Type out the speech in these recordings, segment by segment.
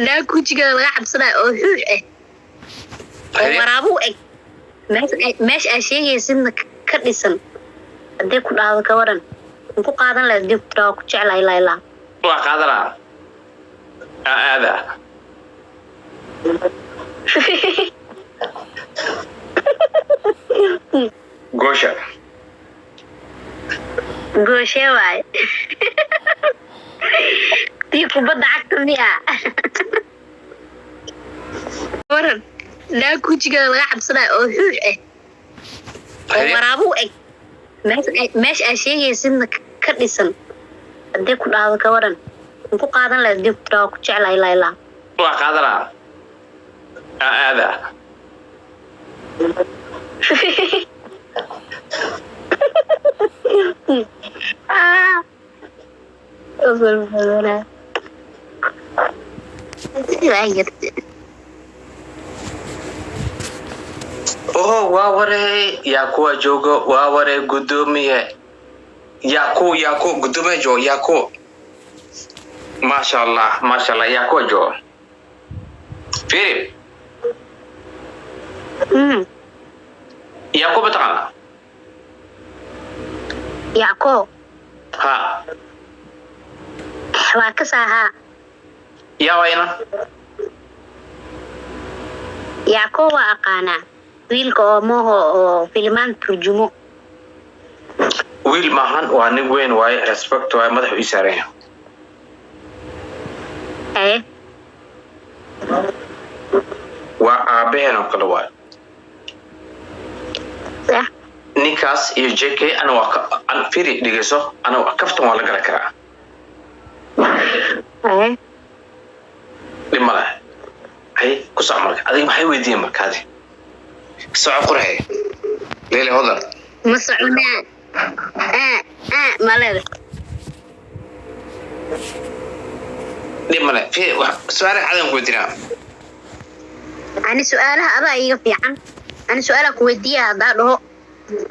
Naag wejigeeda laga cabsanayo oo xuux ah oo Haye. waraabu eg, meesha aa sheegaysidna ka dhisan, haddii ku dhahdo ka waran, ku qaadan lahayd? Haddii ku tiraa ku jeclahay ilaa ilaa. Waa qaadanaa, aa aada. Goosha. Gooshee waaye? Tii kubadda cagta miya? Waran, naag wejigeeda laga cabsanayo oo xuux ah oo Haye. waraabu eg, meesha aa sheegaysidna ka dhisan, haddii ku dhahdo ka waran, ku qaadan lahayd? Haddii ku tiraa ku jeclahay ilaa ilaa. Waa qaadanaa, aa aada. Ah. Qosol badanaa. Waa gartay. Oho, waa waree, yaa kuwa joogo? Waa waree, guddoomiye, yaa ku, yaa ku guddoomiye joogo, yaa ku, maasha Allah, maasha Allah, yaa kuwa joogo? Fiiri. Yaa ku mataqaana? Yacko? Ha. Waa ka saahaa. Yaa wayna? Yacko waa aqaanaa, wiilka oo moho oo filmaan turjumo. Wiil maahan, waa nin weyn waaye, respect waaye, madaxu ii saaran yahay. Haye. Waa aabaheen oo kale waaye. Sax. Ninkaas iyo JK ana waa fiiri, dhegeyso, ana kaftan waa la garan karaa. Haye. Dhib ma leh. Hay, ku soco marka. Adiga maxay weydiiyeen marka? Adi soco, qurxe, Leyle Hodan. Ma soconaa? Aa aa, ma leeda? Dhib ma leh. Fiiri, wax su-aal cadan ku weydiinaa. Ani su-aalaha adaa iiga fiican. Ani su-aalaha ku weydiiya haddaa dhaho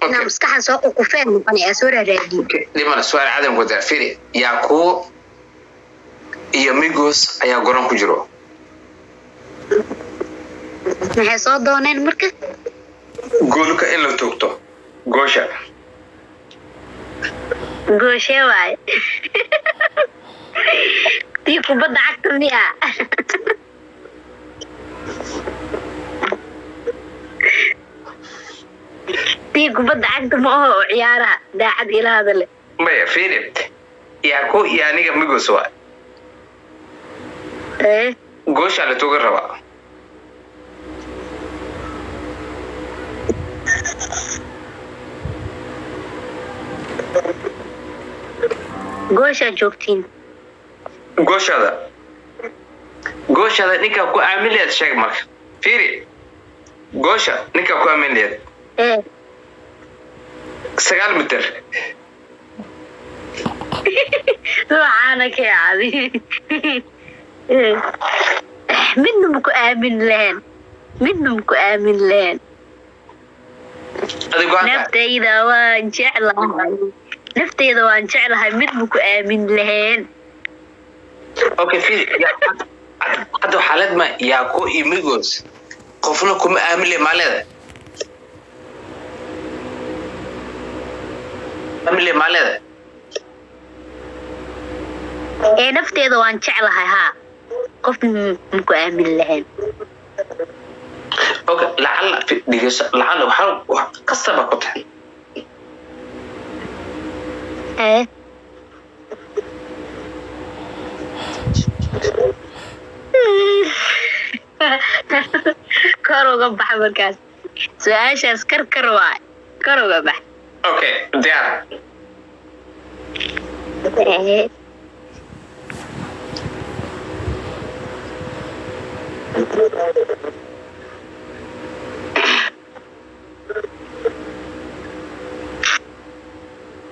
inaa maskaxan soo ququfeen noqonay aa soo raaraadiyo. Dhib ma leh, su-aal cadan ku weydiinaa. Fiiri, yaa kuwo iyo Migos ayaa garoon ku jiro. Maxay soo dooneen marka? Goolka in la toogto, goosha. Gooshee waaye? Tii kubadda cagta miya? Tii kubadda cagta ma aho oo ciyaaraha daacad ila hadale. Maya, fiiri, yaa ku iyo aniga Migos waa Ee. Gooshaa la toogan rabaa. Gooshaa joogtiin. Gooshaada, gooshaada ninkaa ku aamin leed sheeg marka. Fiiri, goosha ninkaa ku aamin leed. Ee. 9 mitir. Subxaanaka ya cadi. Midna maku aamin lahayn, midna maku aamin lahayn. Adi go-aanka. Naftayda waan jeclahay, naftayda waan jeclahay, mid maku aamin lahayn. Okay, fiiri, hadda waxaa leedma yaa ku iyo Migos qofna kuma aamin le, maa leeda aamin le, maa leeda? Ee, nafteeda waan jeclahay, haa, qofna maku aamin lahayn. Okay, lacala dhegeyso, lacala waxaa wax qasaba ku tahay. Ee. Kor uga bax markaas su-aashaas, kar kar waay, kor uga bax. Okay, diyaar. Ee.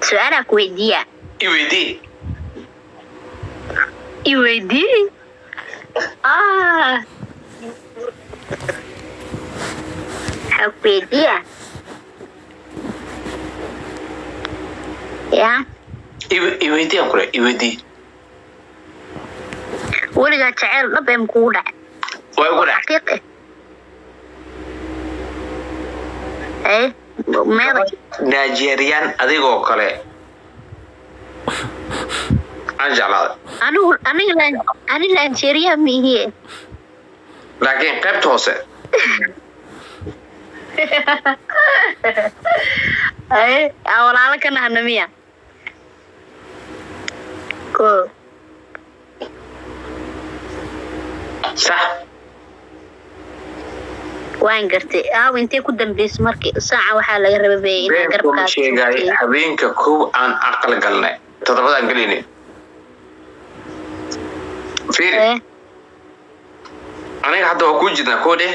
Su-aalaa ku weydiiya. I weydii. I weydii. Ah, waxaa ku weydiiya ya. I weydii aan kule, i weydii. Weligaa jaceyl dhab ee makugu dhacay? Waa ugu dhacay. Xaqiiq eh? Ee meeday? Nigerian adigoo kale aan jeclaaday. Anigu aniga ani Nigeria ma ihiye. Laakiin qaybta hoose. Ay aa walaalo ka nahna miya ko? Sax. Waan gartay. Aaw intee ku dambeysay markii saaca waxaa laga rabay be inaa Been kuma garabkaas sheegay. Habeenka kow aan aqal galnay, toddobadaan gelayne, fiiri. Ee. Aniga hadda waa kuu jirnaa koo dheh,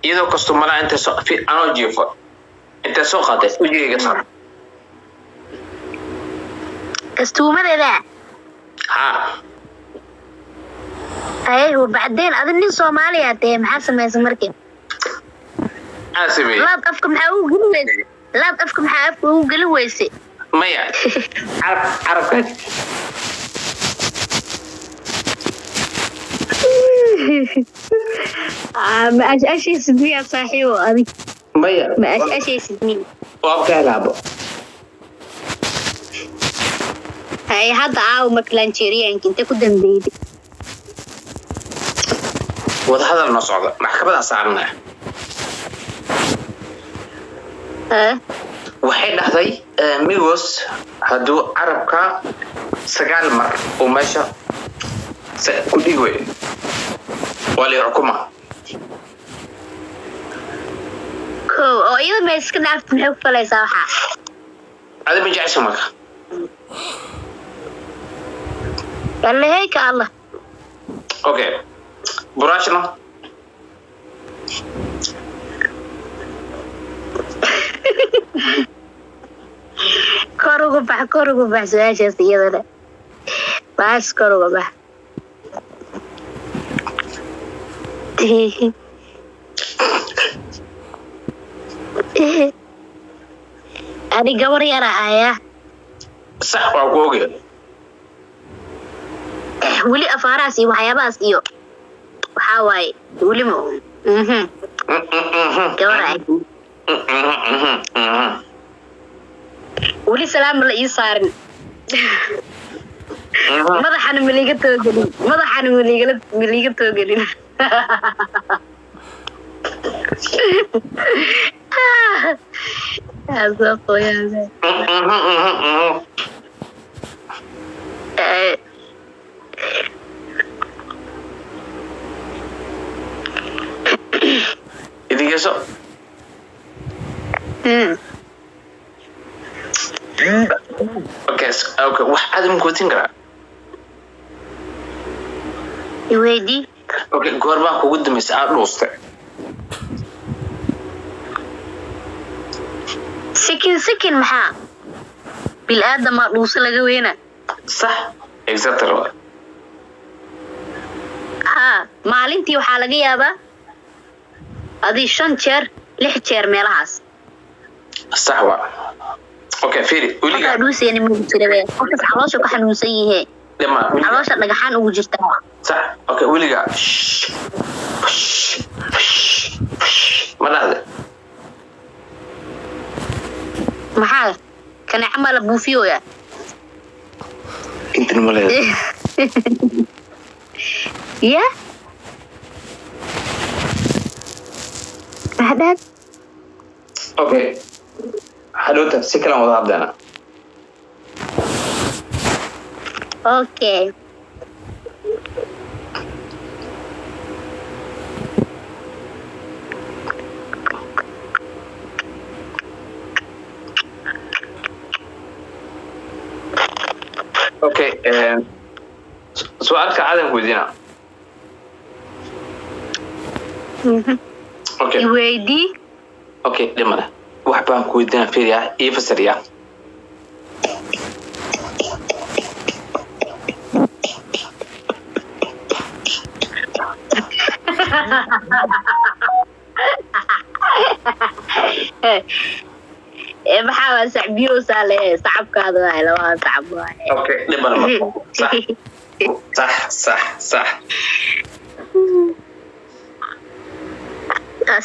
iyadoo kasto malaa intay soo anoo jiifo intay soo qaaday wejigayga saar. Kastuumadeeda? Ha. Ay, wabacdeen adi nin Soomaaliya tee, maxaa samaysa markii? Aan sameeyey. Laad afka maxaa ugu geli weyse? Laad afka maxaa afka ugu geli weyse? Maya, carab carabka. Ma ashashaysid miyaa, saaxiibo, adig? Maya. Ma ashashaysid miya? Waa ka helaabo. Hay, hadda aaw marka Nigerianka intee ku dambeeyday? Wadahadal noo socda, maxkamadaan saaranaya. Ee. Waxay dhahday Migos hadduu carabka 9 mar uu meesha ku dhigi wey, waa la xukuma. Ko oo iyada ma iska dhaafta? Maxay ku falaysaa waxaa? Adi ma jecesha marka? Alleheyka Allah. Okay, buraashna? Kor uga bax, kor uga bax su-aashaas iyadana, baas kor uga bax. Ani gabar yara ayaa. Sax, waa ku ogya. Weli afaarahaas iyo waxyaabahaas iyo waxaa waaye weli ma gabar ay weli salaama la ii saarin, madaxana maliiga toogelin, madaxana maliigala maliiga toogelin. Soo qoyaame. Idingeso. Okay, okay, wax aad ma kuwatin karaa? Iweydii. Okay, goor baa kugu dambaysa aad dhuustay? Sikin sikin maxaa bil aadamaa dhuuso laga weyna. Sax, exactly wa. Haa, maalintii waxaa laga yaabaa adii 5 jeer, 6 jeer meelahaas. Sax wa. Okay, fiiri weligaa. Markaa dhuusayni ma jirabe, qofkas caloosha ku xanuunsan yihee. Dhima weligaa. Caloosha dhagaxaan ugu jirtaa. Sax. Okay, weligaa shh, shh, shh, shh, ma dhahde? Maxaa kaneeca maa la buufiyoya? Intan ma leedahay? Ya, maxaa dhahad? Okay, hadhowta si kalan wada hadlayna. Okay. Okay, su-aalka caadan ku weydiina. Okay. Iweydii. Okay, dhimana wax baan ku weydiinaa, fiiriya, ii fasiriya. Ee, maxaa waa sacbiyowsaa le, sacabkaada waay, labada sacab waay. Okay, dhimana ma sax. Sax, sax, sax.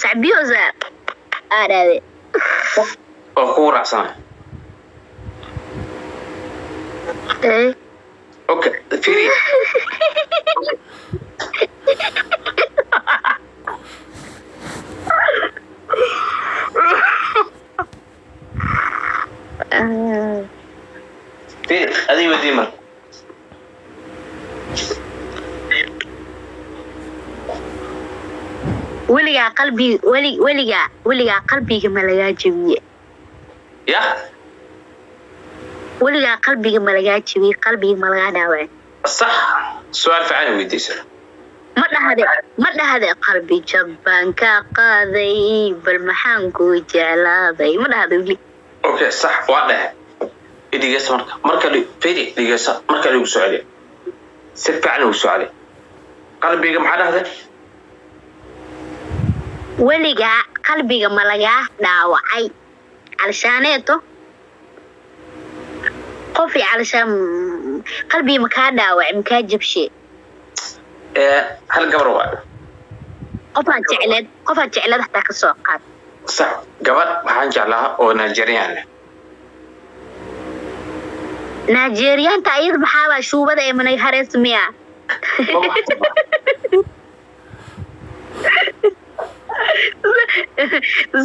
Sacbiyosa aa dhahde. Oo kugu raacsana. Eh. Okay, fiiri. Fiiri, adiga weydii marka. Weligaa qalbi weli weligaa qalbiga ma lagaa jebiye? Ya? Weligaa qalbiga ma lagaa jebiye? Qalbiga ma lagaa dhaawacay? Sax, su-aal fiican ay weydiisa. Ma dhahde qalbi jab baan kaa qaaday, bal maxaan kuu jeclaaday? Ma dhahde weli? Okay, sax, waa dhehe. Dhegeysa marka, marka fiiri, dhegeysa marka, lagu soo celiya, si fiican ugu soo celiya. Qalbiga maxaa dhahday? Weligaa qalbiga ma lagaa dhaawacay calshaaneeto qofi calshaan qalbiga ma kaa dhaawacay, ma kaa jabshe? Ee, hal gabar waay. Qofaad jecleed hataa ka soo qaad. Sax, gabadh waxaan jeclaa oo Nigerian ah. Nigeriyaanta ayada maxaabaa shuubada ee manay harees miya?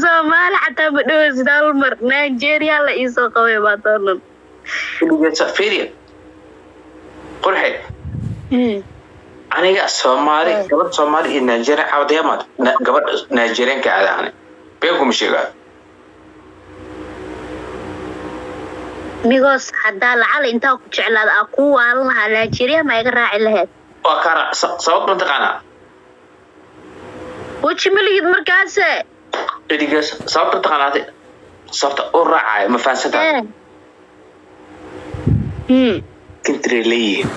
Soomaali xataa ma dhaweysid, hal mar Nigeria la iisoo qabay baa doonan. Dhegeysa, fiiri, qurxe. Aniga Soomaali, gabadh Soomaali iyo Nigerian cawdayamaad, gabadh Nigerianka aada, ani been kuma sheegaa. Migos haddaa lacala intaa ku jeclaada aa kuu waalan lahaa, Nigeria ma iga raaci lahayd? Waa kaara. Sabab ma taqaanaa? Weji ma lihid markaase. Dhegeysa, sabab ma taqaanaa? Sababta u raacaya ma fahansantahay? Country leeyihiin.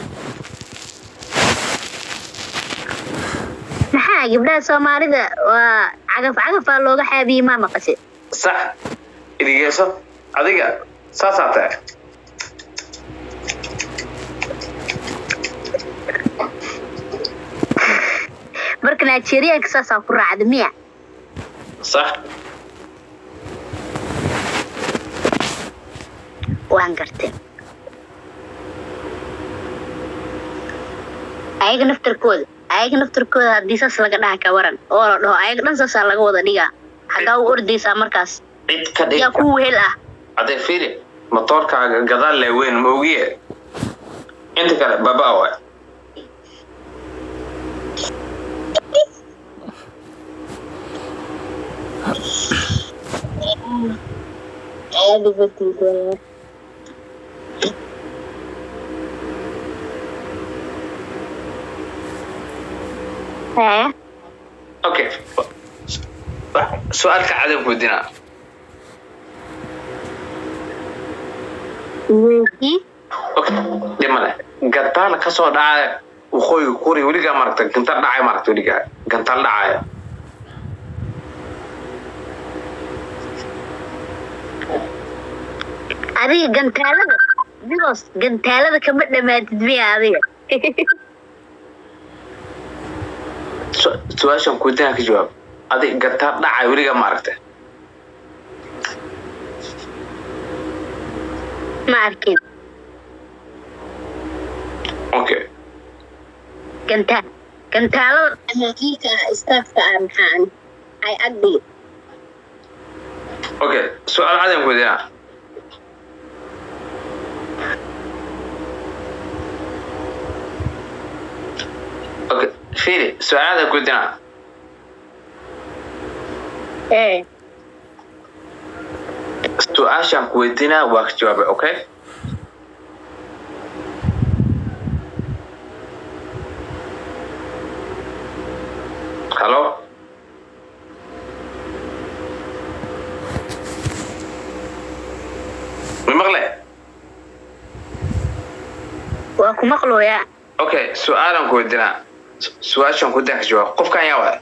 Maxaa gabdhaha Soomaalida waa cagaf cagafaa looga xaabiyey, maa maqashe? Sax, dhegeyso, adiga saasaa tahay. Marka Nigerianka saasaa ku raacda miya? Sax. Waan gartay. Ayaga naftarkooda haddii saas laga dhaha, ka waran oo la dhaho ayaga dhan saasaa laga wada dhigaa, xaggaa u ordaysaa markaas? Cid ka dhig. Yaa ku wehel ah? Adee, fiiri, matoorkaaga gadaal lee weyn ma ogiye, inta kale baba waay. Caadi batid walahi. Hee. Okay, su-aalka cadan ku weydiinaa. Weydii. Okay, dhib male. Gantaal ka soo dhacaya waqooyiga Kuuriya weligaa maaragta? Gantaal dhacaya maaragta weligaa? Gantaal dhacaya. Adiga gantaalada bilos gantaalada kama dhamaatid miya adiga? Su-aashan ku weydiinaa ka jawaab. Adig, gantaal dhacaya weligaa maaragta? Ma arkin. Okay. Gantaalada kiika istaafka ah maxaa ay agdhigi. Okay, su-aal cadan ku weydiinaa. Okay, fiiri, su-aal cadan ku weydiinaa. Ee. Su-aashaan ku weydiinaa waa ka jawaabay. Okay. Halo? Ma maqle? Waa ku maqlooyaa. Okay, su-aalaan ku weydiinaa. Su-aashaan ku weydiinaa ka jawaab. Qofkan yaa waay?